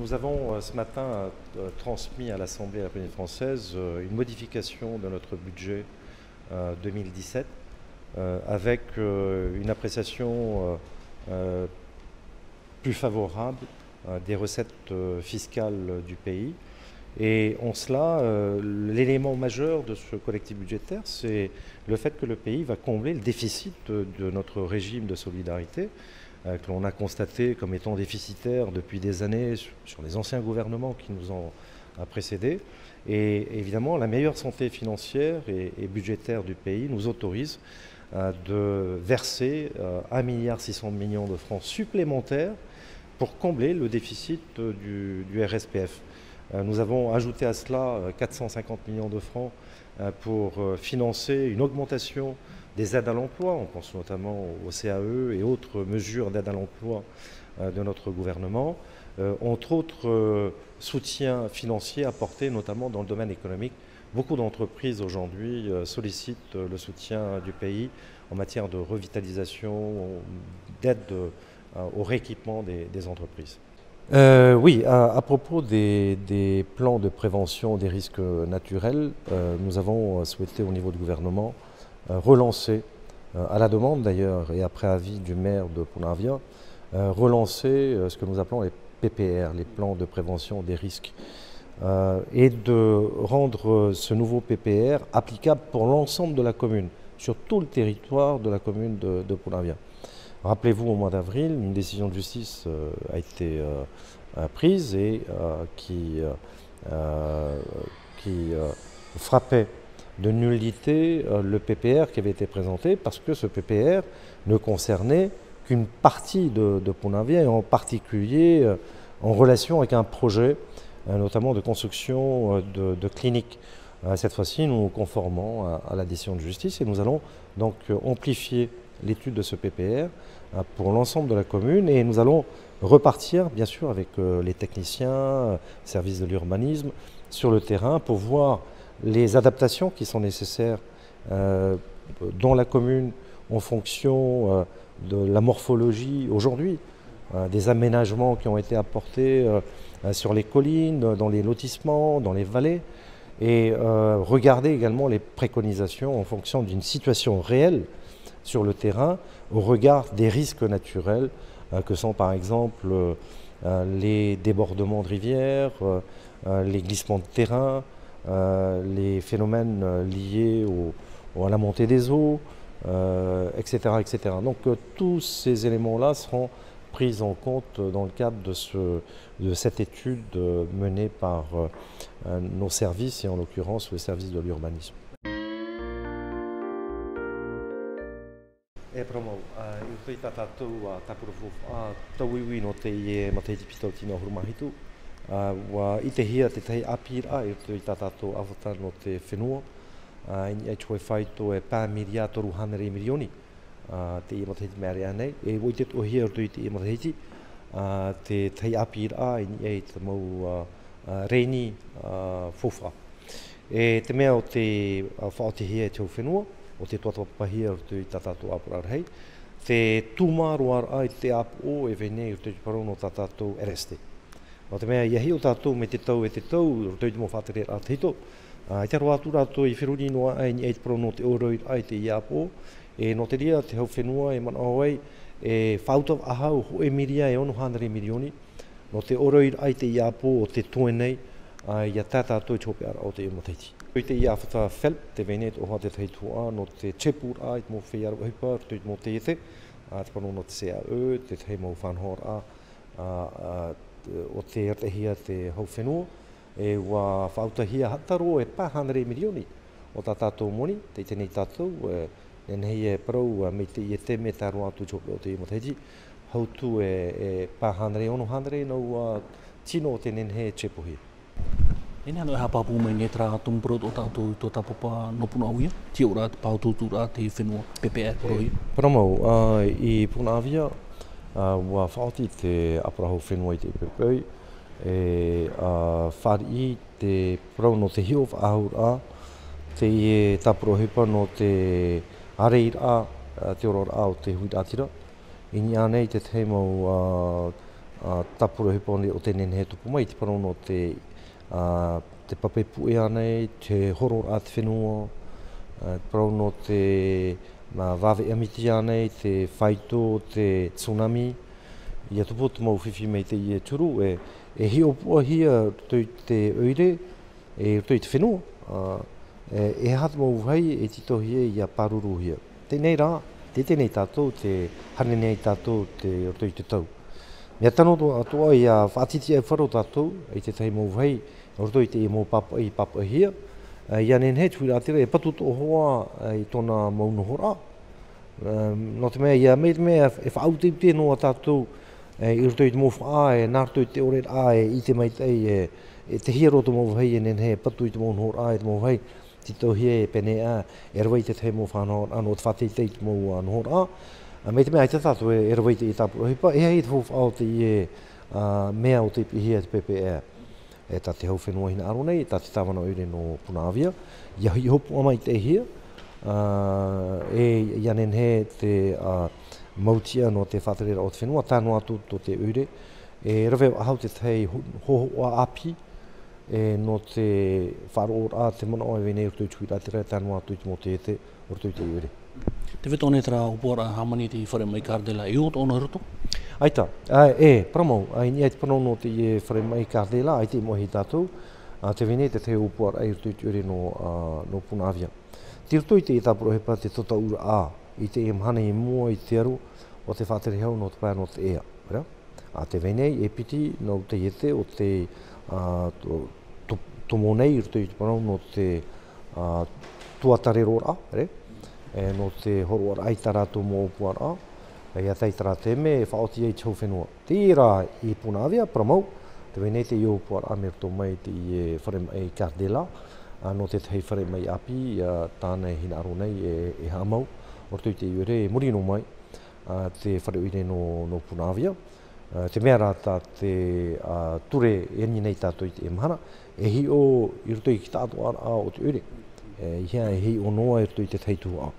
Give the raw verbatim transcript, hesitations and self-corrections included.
Nous avons euh, ce matin euh, transmis à l'Assemblée de la Polynésie française euh, une modification de notre budget euh, deux mille dix-sept euh, avec euh, une appréciation euh, euh, plus favorable euh, des recettes euh, fiscales du pays. Et en cela, euh, l'élément majeur de ce collectif budgétaire, c'est le fait que le pays va combler le déficit de, de notre régime de solidarité, euh, que l'on a constaté comme étant déficitaire depuis des années sur, sur les anciens gouvernements qui nous ont euh, précédés. Et évidemment, la meilleure santé financière et, et budgétaire du pays nous autorise euh, de verser euh, un milliard six cents millions de francs supplémentaires pour combler le déficit euh, du, du R S P F. Euh, nous avons ajouté à cela euh, quatre cent cinquante millions de francs euh, pour euh, financer une augmentation des aides à l'emploi. On pense notamment au C A E et autres mesures d'aide à l'emploi euh, de notre gouvernement. Euh, entre autres euh, soutiens financiers apportés notamment dans le domaine économique. Beaucoup d'entreprises aujourd'hui euh, sollicitent euh, le soutien du pays en matière de revitalisation, d'aide euh, au rééquipement des, des entreprises. Euh, oui, à, à propos des, des plans de prévention des risques naturels, euh, nous avons euh, souhaité au niveau du gouvernement euh, relancer, euh, à la demande d'ailleurs et après avis du maire de Punaauia, euh, relancer euh, ce que nous appelons les P P R, les plans de prévention des risques, euh, et de rendre euh, ce nouveau P P R applicable pour l'ensemble de la commune, sur tout le territoire de la commune de, de Punaauia. Rappelez-vous, au mois d'avril, une décision de justice euh, a été euh, euh, prise et euh, qui, euh, euh, qui euh, frappait de nullité euh, le P P R qui avait été présenté, parce que ce P P R ne concernait qu'une partie de, de Punaauia, et en particulier euh, en relation avec un projet, euh, notamment de construction euh, de, de cliniques. Euh, cette fois-ci, nous nous conformons à, à la décision de justice et nous allons donc euh, amplifier l'étude de ce P P R euh, pour l'ensemble de la commune, et nous allons repartir, bien sûr, avec euh, les techniciens, euh, service de l'urbanisme, sur le terrain pour voir les adaptations qui sont nécessaires euh, dans la commune en fonction euh, de la morphologie aujourd'hui, euh, des aménagements qui ont été apportés euh, euh, sur les collines, dans les lotissements, dans les vallées, et euh, regarder également les préconisations en fonction d'une situation réelle sur le terrain au regard des risques naturels euh, que sont par exemple euh, euh, les débordements de rivières, euh, euh, les glissements de terrain, euh, les phénomènes euh, liés au, au- à la montée des eaux, euh, et cetera, et cetera. Donc euh, tous ces éléments-là seront pris en compte dans le cadre de, ce, de cette étude euh, menée par euh, euh, nos services et en l'occurrence le service de l'urbanisme. E parau mau, ā, i roto i tā tātou ā, tāpura faufaʻa, tauiui nō teie matahiti piti tauatini ʻahuru mā hitu, ā, ʻua ʻitehia te tahi ʻāpīraʻa i roto i tā tātou ʻāfata nō te fenua, ā, i niʻa i te hōʻē faito e pae miria toru hānere mirioni, ā, teie matahiti mea ʻāreʻa nei, e ʻua ʻite atoʻahia i roto i teie matahiti, ā, te tahi ʻāpīraʻa i niʻa i te mau, ā, ā, rēni, ā, faufaʻa. E te mea o te, ā, faʻaotihia e te hau fenua, o te tuatāpapahia i roto i tā tātou ʻāpoʻoraʻa rahi, te tūmā roa raʻa i te ʻāpoʻo e vai nei i roto i te parau nō tā tātou R S T. Nō te mea, ʻia hiʻo tātou mai te tau e te tau, i roto i te mau faʻatereraʻa tahito, ā, ʻaita roa atu rātou i feruri noa aʻe i niʻa i te parau nō te ʻōroiraʻa i teie ʻāpoʻo, e nō te reira te hau fenua e manaʻo ai, e faʻauta faʻahou hōʻē miria e ono hānere mirioni, nō te ʻōroiraʻa i teie ʻāpoʻo o te toe nei, ā, ʻia tae tātou i te hopeʻaraʻa o teie matahiti. I teie ʻāfata FELP, tē vai nei te ʻohipa te tahi tuhaʻa, nō te tepuraʻa i te mau feiā rave ʻohipa, i roto i te mau taiete, ā, te parau nō te C A E, te tahi mau faʻanahoraʻa, ā, ā, o tē arataʻihia te hau fenua, e ʻua faʻautahia haʻataro e pae hānere mirioni o tā tātou moni, tē ʻite nei tātou, e, nehenehe e parau, ā, mai teie taime e tae roa atu i te hopeʻa o teie matahiti, hau atu e, e pae hānere, ono hānere nau, ā, tino o tē nehenehe e tepohia. E nehenehe e haʻapāpū mai nei terā tumu parau tō tātou, tō tāpapa nō Punaauia, te ora, te pāutuuturaʻa, te fenua, P P R, parauhia. Parau mau, ā, i Punaauia, ā, ʻua faʻaoti te ʻāpoʻoraʻa hau fenua i te poipoi, e, ā, fāriʻi te parau nō te hiʻo faʻahouraʻa, teie tāpura ʻohipa nō te ārairaʻa, ā, te oraraʻa o te huiraʻatira. I niʻa nei te tahi mau, ā, Ā, tāpura ʻohipa o te nehenehe e tupu mai, te parau nō te, ā, te pape puʻe ānei, te horoʻaraʻa te fenua, ā, te parau nō te, ā, vāvea miti ānei, te faito, te tsunami, ʻia tupu te mau fifi mai teie turu, e, e hiʻopoʻahia i roto i te ʻoire, e i roto i te fenua, ā, e, e aha te mau vāhi e tītauhia ʻia pāruruhia. Teie nei rā, teie nei tātou, tē haere nei tātou i roto i te tau. Mea tano atoʻa ʻia faʻatītīʻaifaro tātou i te tahi mau vāhi, i roto i te mau pāpaʻi, pāpaʻihia, ā, ʻia nehenehe te huiraʻatira e patu atoʻa hoʻi, ā, i tōna mau nohoraʻa, Ehm, nō te mea, ʻia, mai te mea, e faʻaʻuteʻute noa tātou, e, i roto i te mau faʻa, e, nā roto i te ʻoreraʻa, e, ʻite maitaʻi, e, e, tei hea roa te mau vāhi e nehenehe e patu i te mau nohoraʻa, e te mau vāhi, tītauhia e pēneiaʻe, e rave i te tahi mau faʻanahoraʻa, nō te faʻateitei i te mau, ā, nohoraʻa. Ā, mai te mea, ʻaita tātou e, e rave i te tāpura ʻohipa, e aha te faufaʻa o teie, ā, mea o tei piʻihia e te P P E. E tā te hau fenua hinaʻaro nei, tā te tāvana ʻoire nō Punaʻauia, ʻia hiʻopoʻa maitaʻihia, ā, e ʻia nehenehe te, ā, mau tiʻa nō te faʻatereraʻa o te fenua, tae noa atu tō te ʻoire, e rave faʻahou te tahi hō-, hōhoʻa ʻāpī, e nō te faʻaroʻoraʻa te manaʻo e vai nei i roto i te huiraʻatira, tae noa atu i te mau taiete, o roto i te ʻoire. Tē vai atoʻa nei terā ʻōpuaraʻa hāmani i te fare maʻi Cardella, e ʻō atoʻa nō roto? ʻAita, ā, e, parau mau, ā, i niʻa i te parau nō teie fare maʻi Cardella, ʻaita i moʻehia tātou, ā, tē vai nei te tahi ʻōpuaraʻa i roto i te ʻoire nō, ā, nō Punaʻauia. Tei roto i te tāpura ʻohipa te tataʻuraʻa i te mahana i mua i te aro o te faʻaterehau nō te pae nō te ea, ra? Ā, tē vai nei, e piti nau taiete o te, ā, to-, to-, tomo nei i roto i te parau nō te, ā, tuatāreroraʻa, re? E, nō te horoʻaraʻa i tā rātou mau ʻōpuaraʻa, e, ʻia tae i terā taime, e faʻaoti ai te hau fenua. Terā i Punaʻauia, parau mau, tē vai nei teie ʻōpuaraʻa mai roto mai i teie fare maʻi Cardella, ā, nō te tahi fare maʻi ʻāpī, ā, tāna e hinaʻaro nei e, e haʻamau, o roto i te ʻoire, e muri noa mai, ā, te fare ʻoire nō, nō Punaʻauia. Ā, te mea rā tā te, ā, ture e ani nei tātou i teie mahana, e hiʻo i roto i te taʻatoʻaraʻa o te ʻoire. E, ʻeiaha e hiʻo noa i roto i te tahi tuhaʻa.